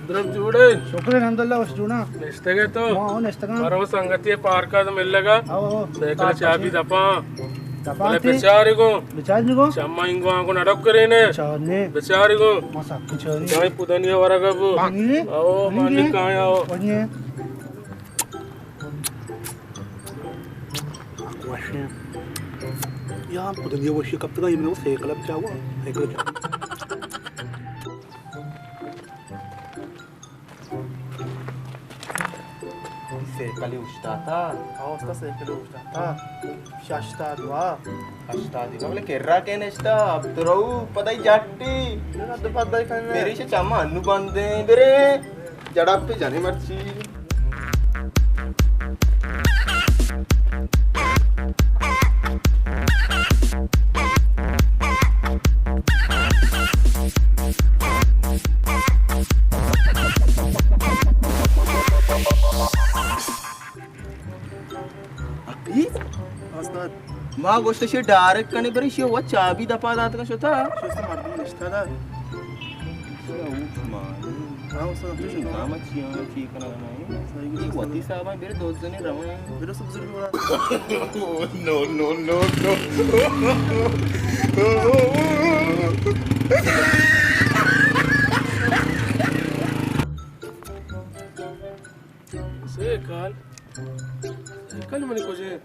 درم جوڑے؟ شکر الحمدللہ، وش جوڑا۔ نشتگے تو؟ ہاں، ہاں، نشتگاں۔ برو سنگتی پارکا تو مل لگا۔ ہاں، ہاں۔ سائیکل چابی دپا۔ دپا بلے تے؟ بچارے گو۔ بچار نگو۔ چما انگو آنگو نڈک کرینے۔ چارنے۔ بچارے گو۔ ما سب چارنے۔ جائیں پودنیا ورگا بو۔ پودنیا؟ او، پودنیا؟ مالک آیا او۔ پودنیا؟ وشیں۔ یا پودنیا وشی کپتگا، یہ منو سائیکل بچاوا۔ سائیکل بچاوا۔ سیکلی اوشتاتا۔ ہاں، استاد، سیکلی اوشتاتا۔ ششتا دوا۔ ہشتا دوا، بلے کرا کے نشتا، اب تو رو پدائی جاٹی۔ میرے سے چما انو بندے، برے۔ جڑا پہ جانے مرچی۔ عقید؟ استاد۔ ما گوشت شی ڈائریکٹ کنی بری شی و چابی دپا دات کا شتا۔ شست مردم نشتا دا۔ شی اوت مانی۔ ہاں استاد، تو شنو؟ نام چی آں، چی کنا نہ؟ صحیح گوشت۔ وتی صاحب بیر دوزنے روان۔ بیر سب زور۔ نو، نو، نو، نو۔ سیکل؟ سیکل منی کجے؟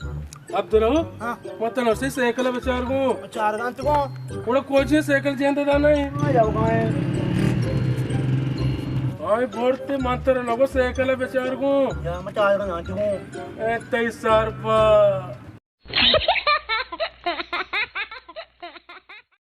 عبداللہ؟ ہاں۔ متن سے سیکل بچار گو۔ چار گانت گو۔ اوڑا کجے سیکل جیند دا نہیں؟ ہاں، جاؤ گائے۔ آئی بورتے متر نگو سیکل بچار گو۔ یا، میں چار گانت گو۔ اے تئی سر پا۔